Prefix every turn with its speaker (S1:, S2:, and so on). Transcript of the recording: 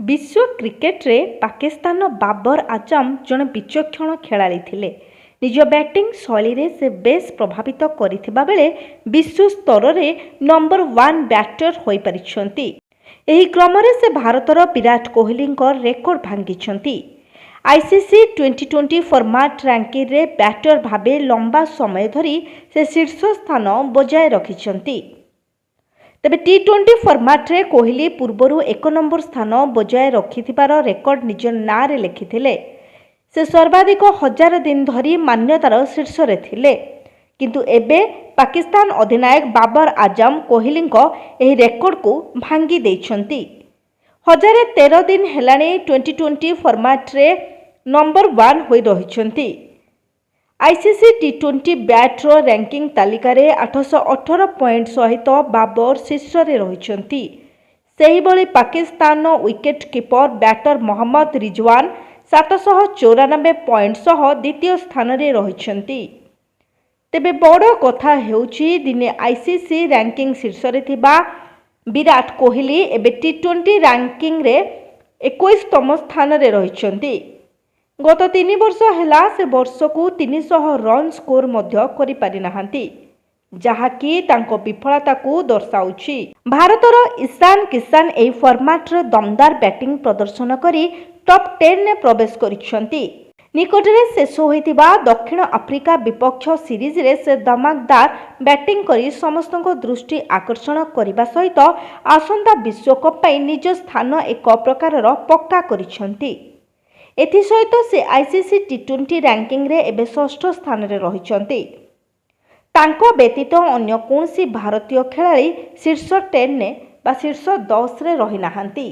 S1: ବିଶ୍ୱ କ୍ରିକେଟରେ ପାକିସ୍ତାନର ବାବର ଆଜମ ଜଣେ ବିଚକ୍ଷଣ ଖେଳାଳି ଥିଲେ। ନିଜ ବ୍ୟାଟିଂ ଶୈଳୀରେ ସେ ବେଶ୍ ପ୍ରଭାବିତ କରିଥିବା ବେଳେ ବିଶ୍ୱ ସ୍ତରରେ ନମ୍ବର ୱାନ୍ ବ୍ୟାଟର ହୋଇପାରିଛନ୍ତି। ଏହି କ୍ରମରେ ସେ ଭାରତର ବିରାଟ କୋହଲିଙ୍କ ରେକର୍ଡ ଭାଙ୍ଗିଛନ୍ତି। ଆଇସିସି ଟ୍ୱେଣ୍ଟି ଟ୍ୱେଣ୍ଟି ଫର୍ମାଟ୍ ରାଙ୍କିଂରେ ବ୍ୟାଟର ଭାବେ ଲମ୍ବା ସମୟ ଧରି ସେ ଶୀର୍ଷ ସ୍ଥାନ ବଜାୟ ରଖିଛନ୍ତି। ତେବେ ଟି-ଟ୍ୱେଣ୍ଟି ଫର୍ମାଟ୍ରେ କୋହଲି ପୂର୍ବରୁ ଏକ ନମ୍ବର ସ୍ଥାନ ବଜାୟ ରଖିଥିବାର ରେକର୍ଡ ନିଜ ନାଁରେ ଲେଖିଥିଲେ। ସେ ସର୍ବାଧିକ 1000 ଦିନ ଧରି ମାନ୍ୟତାର ଶୀର୍ଷରେ ଥିଲେ। କିନ୍ତୁ ଏବେ ପାକିସ୍ତାନ ଅଧିନାୟକ ବାବର ଆଜମ କୋହଲିଙ୍କ ଏହି ରେକର୍ଡକୁ ଭାଙ୍ଗି ଦେଇଛନ୍ତି। 1013 ଦିନ ହେଲାଣି ଟ୍ୱେଣ୍ଟି ଟ୍ୱେଣ୍ଟି ଫର୍ମାଟ୍ରେ ନମ୍ବର ୱାନ୍ ହୋଇ ରହିଛନ୍ତି। ଆଇସିସି ଟି-ଟ୍ୱେଣ୍ଟି ବ୍ୟାଟର ରାଙ୍କିଂ ତାଲିକାରେ 818 ପଏଣ୍ଟ ସହିତ ବାବର ଶୀର୍ଷରେ ରହିଛନ୍ତି। ସେହିଭଳି ପାକିସ୍ତାନର wicket keeper batter Mohammad Rizwan 794 point ସହ ଦ୍ୱିତୀୟ ସ୍ଥାନରେ ରହିଛନ୍ତି। ତେବେ ବଡ଼ କଥା ହେଉଛି, ଦିନେ ଆଇସିସି ରାଙ୍କିଂ ଶୀର୍ଷରେ ଥିବା ବିରାଟ କୋହଲି ଏବେ ଟି-ଟ୍ୱେଣ୍ଟି ରାଙ୍କିଂରେ 21ତମ ସ୍ଥାନରେ ରହିଛନ୍ତି। ଗତ 3 ବର୍ଷ ହେଲା ସେ ବର୍ଷକୁ 300 ରନ୍ ସ୍କୋର ମଧ୍ୟ କରିପାରିନାହାନ୍ତି, ଯାହାକି ତାଙ୍କ ବିଫଳତାକୁ ଦର୍ଶାଉଛି। ଭାରତର ଇଶାନ କିଶାନ ଏହି ଫର୍ମାଟ୍ରେ ଦମଦାର ବ୍ୟାଟିଂ ପ୍ରଦର୍ଶନ କରି ଟପ୍ 10ରେ ପ୍ରବେଶ କରିଛନ୍ତି। ନିକଟରେ ଶେଷ ହୋଇଥିବା ଦକ୍ଷିଣ ଆଫ୍ରିକା ବିପକ୍ଷ ସିରିଜରେ ସେ ଧମାକାଦାର ବ୍ୟାଟିଂ କରି ସମସ୍ତଙ୍କ ଦୃଷ୍ଟି ଆକର୍ଷଣ କରିବା ସହିତ ଆସନ୍ତା ବିଶ୍ୱକପ୍ ପାଇଁ ନିଜ ସ୍ଥାନ ଏକ ପ୍ରକାରର ପକ୍କା କରିଛନ୍ତି। ଏଥିସହିତ ସେ ଆଇସିସି ଟି-ଟ୍ୱେଣ୍ଟି ରାଙ୍କିଂରେ ଏବେ ଷଷ୍ଠ ସ୍ଥାନରେ ରହିଛନ୍ତି। ତାଙ୍କ ବ୍ୟତୀତ ଅନ୍ୟ କୌଣସି ଭାରତୀୟ ଖେଳାଳି ଶୀର୍ଷ 10ରେ ବା ଶୀର୍ଷ 10ରେ ରହିନାହାନ୍ତି।